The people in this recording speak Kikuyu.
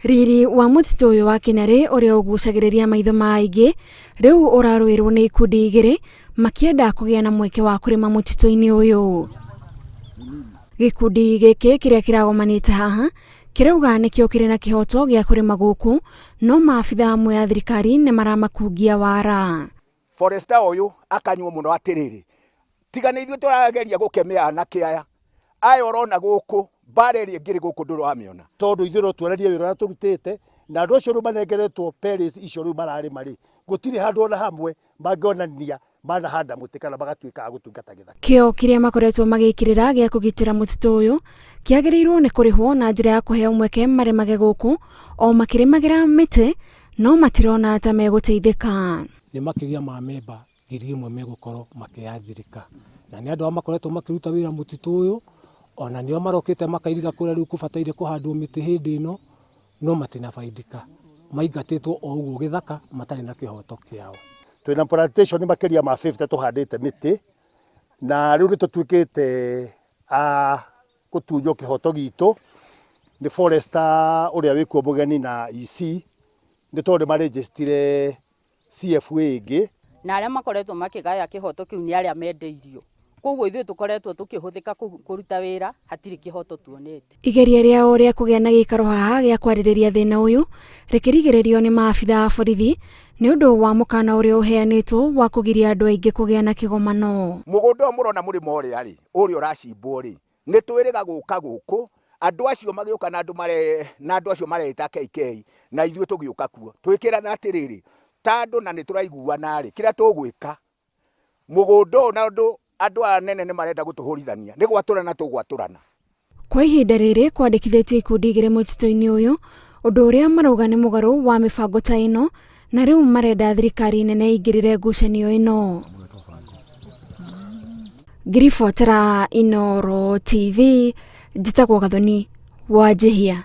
Riri wa mũtitũ ũyũ wa Kĩnarĩ ũrĩa ũgucagĩrĩria maitho ma aingĩ rĩu ũrarũĩrwo nĩ ikundi igĩrĩ makĩenda kũgĩa na mweke wa kũrĩma mũtitũ-inĩ ũyũ. Gĩkundi gĩkĩ kĩrĩa kĩragomanĩte haha kĩrauga nĩkĩo kĩrĩ na kĩhoto gĩa kũrĩma gũkũ no maabitha amwe a thirikari nĩ maramakungia wara. Forester ũyũ akanywo mũno atĩrĩrĩ, tiga nĩ ithuĩ tũrageria gũkemea anake aya, aya ũrona gũkũ, mbara ĩrĩa ĩngĩrĩ gũkũ ndũrĩ wamĩona. Tondũ ithuĩ no tuonanie wĩra ũrĩa tũrutĩte, na andũ acio rĩu manengeretwo perĩs icio rĩu mararĩma rĩ, gũtirĩ handũ ona hamwe mangĩonania manahanda mũtĩ kana magatuĩka a gũtungata gĩthaka. Kĩo kĩrĩa makoretwo magĩkĩrĩra gĩa kũgitĩra mũtitũ ũyũ kĩagĩrĩirwo nĩ kũrĩhwo na njĩra ya kũheo mweke marĩmage gũkũ o makĩrĩmagĩra mĩtĩ no matirona ta megũteithĩka. Nĩ makĩria ma memba 1000 megũkorwo makĩathirĩka, na nĩ andũ arĩa makoretwo makĩruta wĩra mũtitũ ũyũ, ona nĩo marokĩte makairiga kũrĩa rĩu kũbataire kũhandwo mĩtĩ hĩndĩ ĩno, no matinabaidika, maingatĩtwo o ũguo gĩthaka matarĩ na kĩhoto kĩao. Twĩna plantation makĩria ma 50 tũhandĩte mĩtĩ, na rĩu nĩ tũtuĩkĩte a gũtunywo kĩhoto gitũ nĩ forester ũrĩa wĩkuo mũgeni na EC, nĩ tondũ nĩ marĩnjĩcitire CFA ĩngĩ. Na arĩa makoretwo makĩgaya kĩhoto kĩu nĩ arĩa mendeirio. Koguo ithuĩ tũkoretwo tũkĩhũthĩka kũruta wĩra, hatirĩ kĩhoto tuonete. Igeria rĩao rĩa kũgĩa na gĩikaro haha gĩa kwarĩrĩria thĩna ũyũ rĩkĩrigĩrĩrio nĩ maabitha a borithi nĩ ũndũ wa mũkana ũrĩa ũheanĩtwo wa kũgiria andũ aingĩ kũgĩa na kĩgomano. Mũgũnda ũyũ mũrona mũrĩmo ũrĩa rĩ, ũrĩa ũracimbwo rĩ, nĩ twĩrĩga gũka gũkũ, andũ acio magĩũka na andũ mare, na andũ acio mareĩta KK, na ithuĩ tũgĩũka kuo. Twĩkĩrana atĩrĩrĩ, ta andũ na nĩ tũraiguana rĩ, kĩrĩa tũgwĩka, mũgũnda ũyũ na ũndũ andũ aya anene nĩ marenda gũtũhũrithania, nĩ gwatũrana tũgwatũrana. Kwa ihinda rĩrĩ kwandĩkithĩtio ikundi igĩrĩ mũtitũ-inĩ ũyũ, ũndũ ũrĩa marauga nĩ mũgarũ wa mĩbango ta ĩno, na rĩu marenda thirikari nene ĩingĩrĩre ngucanio ĩno. Ngĩribotera Inooro TV, njĩtagwo Gathoni Wanjihia.